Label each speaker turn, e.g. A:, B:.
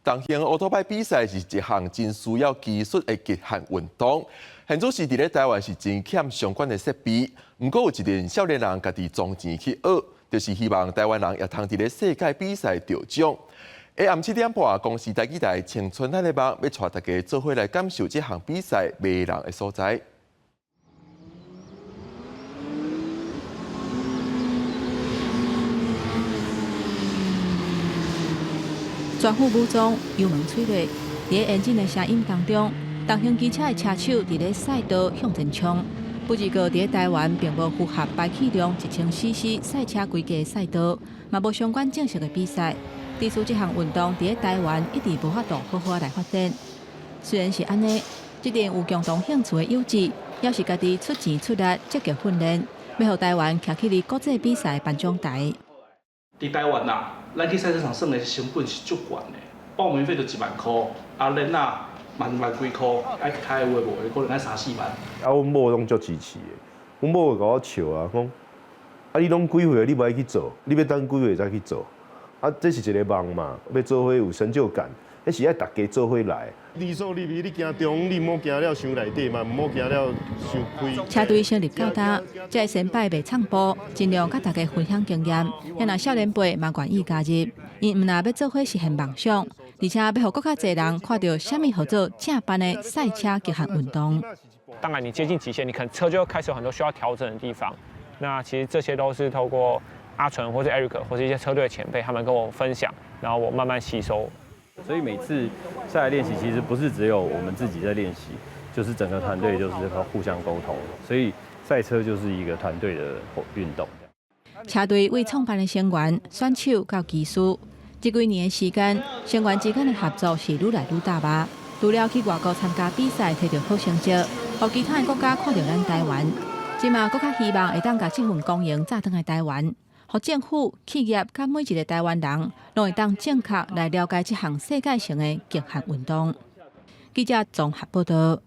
A: 重型烏托擺比賽是一項真需要技術的極限運動，現此時佇咧台灣是真欠相關的設備。毋過有一群少年人家己捐錢去學，就是希望台灣人也通佇咧世界比賽得獎。下暗7點半，公視台語台青春咱的夢，欲帶大家做伙來感受這項比賽迷人的所在。
B: 全副武裝，油門吹落，佇咧引擎的聲音當中，重型機車的車手佇咧賽道向前衝。不過，佇咧台灣並無符合排氣量1000 CC 賽車規格的賽道，嘛無相關正式的比賽。致使這項運動佇咧台灣一直無法度好好來發展。雖然是按呢，這陣有共同興趣的友志，猶是家己出錢出力積極訓練，欲予台灣徛起佇國際比賽頒獎台。
C: 佇台灣啊，咱去賽車場耍的成本是足懸的，報名費就1萬箍，啊，輪仔嘛兩萬幾箍，愛開有的無的，可能愛三四萬。
D: 啊，阮某攏足支持的，阮某會共我笑啊，講啊，你攏幾歲，你無愛去做，你欲等幾歲才去做？啊，這是一個夢嘛，欲做伙有成就感，彼是愛大家做伙來。你說你你行中，你毋好行了傷內底嘛，毋好行了傷開。
B: 車隊成立到今，這个先輩袂藏步，盡量佮大家分享經驗。也若少年輩嘛願意加入，𪜶毋但欲做伙實現夢想，而且欲予閣較濟人看著啥物號做正版的賽車極限運動。
E: 當然，你接近極限，你可能車就開始有很多需要調整的地方。那其實這些都是透過阿純或者 Eric 或者一些車隊的前輩，他們跟我分享，然後我慢慢吸收。
F: 所以每次下來練習，其實不是只有我們自己在練習，就是整個團隊就是互相溝通。所以賽車就是一個團隊的運動。
B: 車隊為創辦的成員、選手到技師，這幾年的時間，成員之間的合作是愈來愈大吧。除了去外國參加比賽，摕著好成績，予其他的國家看著咱台灣，這馬閣較希望會當共這份光榮載轉來台灣，予政府、企業佮每一個台灣人，攏會當正確來了解這項世界性的極限運動。記者綜合報道。